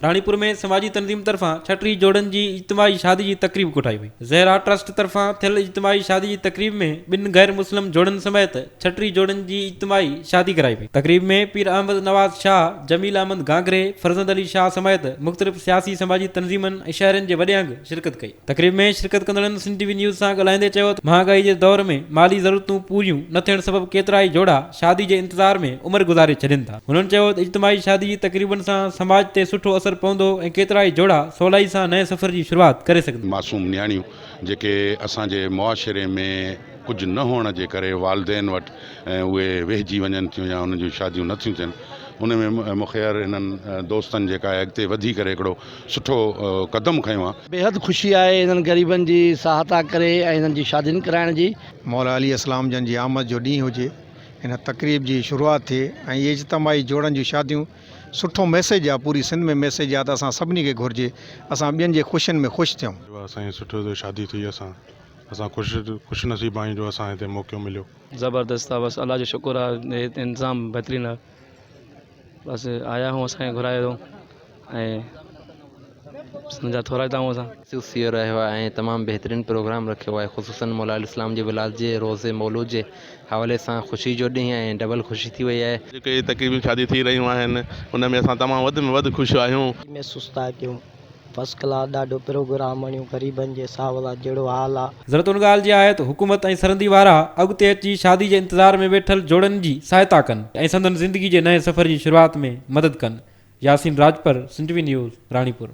راڻيپور ۾ سماجي تنظيم طرفان 36 جوڙن جي اجتماعي شادي جي تقريب ڪوٺائي وئي. زهرا ٽرسٽ طرفان ٿيل اجتماعي شادي جي تقريب ۾ ٻن غير مسلم جوڙن سميت 36 جوڙن جي اجتماعي شادي ڪرائي وئي. تقريب ۾ پير احمد نواز شاهه، جميل احمد گانگري، فرزند علي شاهه سميت مختلف سياسي سماجي تنظيمن ۽ شهرين جي وڏي انگ شرڪت ڪئي. تقريب ۾ شرڪت ڪندڙن سنڌ ٽي وي نيوز سان ڳالهائيندي چيو ته مهانگائي جي دور ۾ مالي ضرورتون پوريون نه ٿيڻ سبب ڪيترائي جوڙا شادي جي انتظار ۾ عمر گذاري ڇڏين ٿا. هنن چيو ته اجتماعي شادي جي تقريبن سان سماج تي سٺو اثر پوندو ۽ ڪيترائي جوڙا سولائي سان نئين سفر جي شروعات ڪري سگهندا. معصوم نياڻيون جيڪي اسان جي معاشري ۾ ڪجهه نه هئڻ جي ڪري والدين وٽ اهي ويهجي وڃن ٿيون يا انهن جون شاديون نه ٿيون ٿين ان ۾ مخير هنن دوستن جيڪا اڳتي وڌي ڪري هڪڙو سٺو قدم کنيو آهي. بيحد خوشي آهي انهن غريبن جي سهائتا ڪري ۽ انهن جي شادين ڪرائڻ جي. مولا علي السلام جن جي آمد جو ڏينهن هجي ان تقريب جي شروعات ٿئي ۽ اهي اجتماعي جوڙن جون شاديون سٺو ميسيج آ پوري سنڌ ۾ ميسيج آ ته اسان سڀني کي گهرجي اسان ٻين جي خوشين ۾ خوش ٿيون. واھ سائين سٺو ٿيو شادي ٿي اسان اسان خوش خوش نصيب آهيون جو اسان هتي موقعو مليو. زبردست آ بس الله جو شڪر آ هي انتظام بهترين آ بس آيا هون اسان کي گهرايو ۽ سن جا ٿورائتا آهيون اسان. محسوس ٿي رهيو آهي ۽ تمام بهترين پروگرام رکيو آهي خصوصن مولا عليه السلام جي ولادت جي روز مولود جي حوالي سان خوشي جو ڏينهن ۽ ڊبل خوشي ٿي وئي آهي. جيڪي تقريبون شادي ٿي رهيون آهن ان ۾ اسان تمام وڌ ۾ وڌ خوش آهيون. محسوس ٿا ڪيون فرسٽ ڪلاس ڏاڍو پروگرام هڻيون غريبن جي ساولا جهڙو حال آ. ضرورت ان ڳالهه جي آهي ته حڪومت ۽ سرندي وارا اڳتي اچي شادي جي انتظار ۾ ويٺل جوڙن جي سهائتا ڪن ۽ سندن زندگي جي نئين سفر جي شروعات ۾ مدد ڪن. ياسين راڄپر، سنڌ ٽي وي نيوز، راڻيپور.